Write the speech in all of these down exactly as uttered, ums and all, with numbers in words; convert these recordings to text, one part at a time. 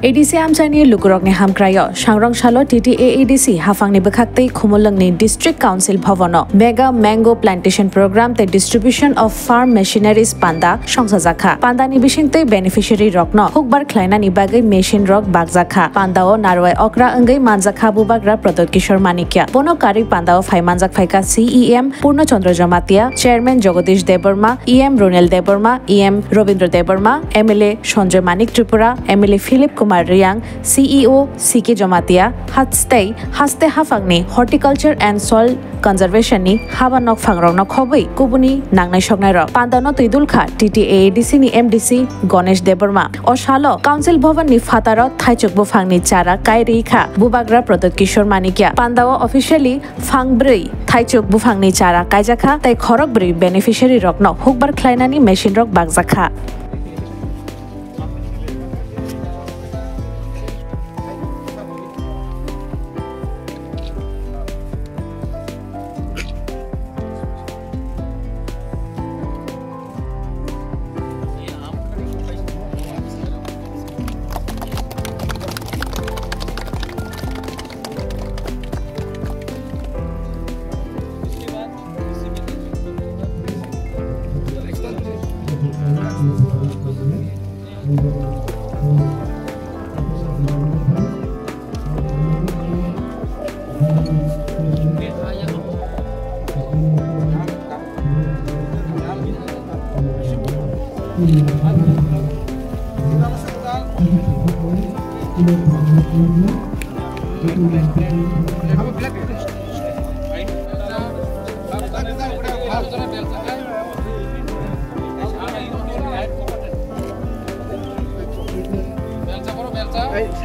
A D C amchaini lukurokni hamkraio, sangrong salo T T A A D C haphangni bwkhaktwi Khumulwngni District Council Bhavan-o Mega Mango Plantation Program tei Distribution of Farm Machineries panda songchajakha. Pandani bisingtwi beneficiary rokno hukbar khlainani bagwi machine rok bakjakha. Pandao narwai okra wngwi manjakha Bubagra Pradyot Kishore Manikya. Bono karwi pandao phai manjak phaikha C E M Purno Chandra Jamatia, Chairman Jagadish Debbarma, E M Ronil Debbarma, E M Rabindra Debbarma, M L A Sanjay Manik Tripura, M L A Philip Kumar Reang, C E O C K Jamatia, hastei haste haphangni Horticulture and Soil Conservation ni haba nokphang rokno khobwi kubuni nangnai soknai rok. Pandano twidul kha T T A A D C ni M D C Ganesh Debbarma. O salo Council Bhavan ni phataro thaichuk buphang ni chara kai ri kha Bubagra Pradyot Kishore Manikya. Pandao officially phang brwi thaichuk buphang ni chara kaijak kha tei khorok brwi beneficiary rokno hukbar khlainani machine rok bakjak kha.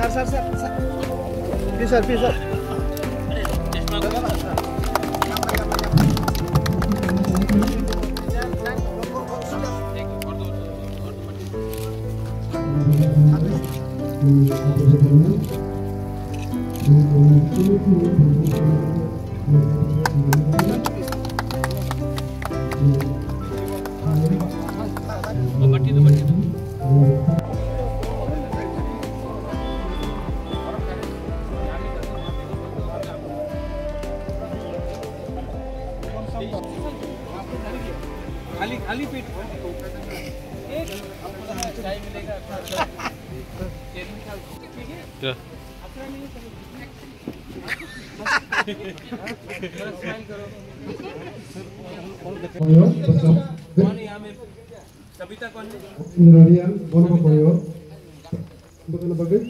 Sir, sir, sir, sir. Please, sir, please, sir. खाली, खाली पेट। एक, आपको चाय मिलेगा। क्या? Smile करो। Kau yang besar. कौन है यहाँ में? सविता कौन है? Nurarian, bono kau yang. Bukan apa, guys?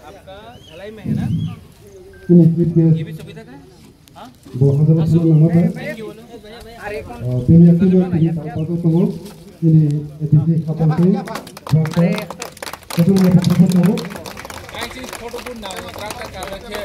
आपका झलाई में है ना? Ini chief guest. ये भी सविता का है? Bo hajalo thangna nangma bai. Thank you, बोलो। Ah, bini yakni no tini tang pato tongo. Ini A D C hapang tei. Bangsa. Ketum no pato tongo. Guys, इस फोटो को ना, ट्रैक्टर का रखे।